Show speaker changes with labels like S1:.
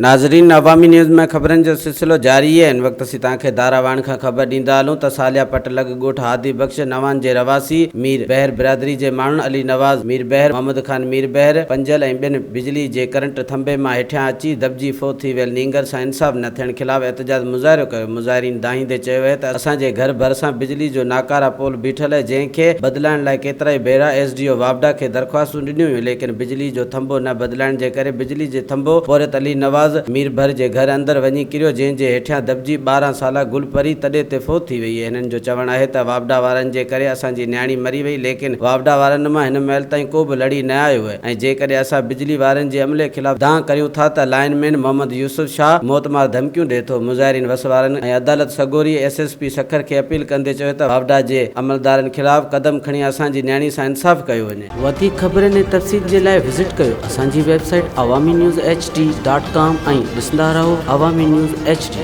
S1: ناظرين عوامي نيوز ۾ خبرن جو سلسلو جاري آهي هن وقت اسين توهان کي داراواڻ کان خبر ڏيندا هلون ته ساليا پٽ لڳ ڳوٺ هادي بخش نوان جي رهواسي مير بحر برادري جي ماڻهن علي نواز مير بحر، محمد خان مير بحر، پنجل ۽ ٻين بجلي جي ڪرنٽ ٿنڀي مان هيٺيان اچي دٻجي فوت ٿي ويل نينگر سان انصاف نه ٿيڻ خلاف احتجاج مظاهرو ڪيو مظاهرين دانهيندي چيو اهي ته اسان جي گهر ڀرسان بجلي جو ناڪارا پول بيٺل اهي جنهن کي بدلائڻ لاء ڪيترائي ڀيرا ايس ڊي او واپڊا کي درخواستون ڏنيون ويون ليڪن بجلي جو ٿنڀو نه بدلائڻ جي ڪري بجلي جي ٿنڀو پورهيت علي نواز ميربحر جي گهر اندر وڃي ڪريو جنهن جي هيٺيان دٻجي 12 سالا گل پري تڏي تي فوت ٿي وئي هنن جو چوڻ آهي ته واپڊا وارن جي ڪري اسان جي نياڻي مري وئي ليڪن واپڊا وارن مان هن مهل تائين ڪو به لڙي نه آيو ۽ جيڪڏهن اسان بجلي وارن جي عملي خلاف دانهن ڪريون ٿا ته لائين مين محمد يوسف شاهه موتمار ڌمڪيون ڏئي ٿو مظاهرين وس وارن ۽ عدالت سڳوري ايس ايس پي سکر کي اپيل ڪندي چيو ته واپڊا جي عملدارن خلاف قدم کڻي اسان جي نياڻي سان انصاف ڪيو وڃي. وڌيڪ خبرن ۽ تفصيل جي لاء وزٽ ڪيو اسان جي website Awami news H D dot com ۽ ڏسندا رهو عوامي نيوز ايڇ ڊي.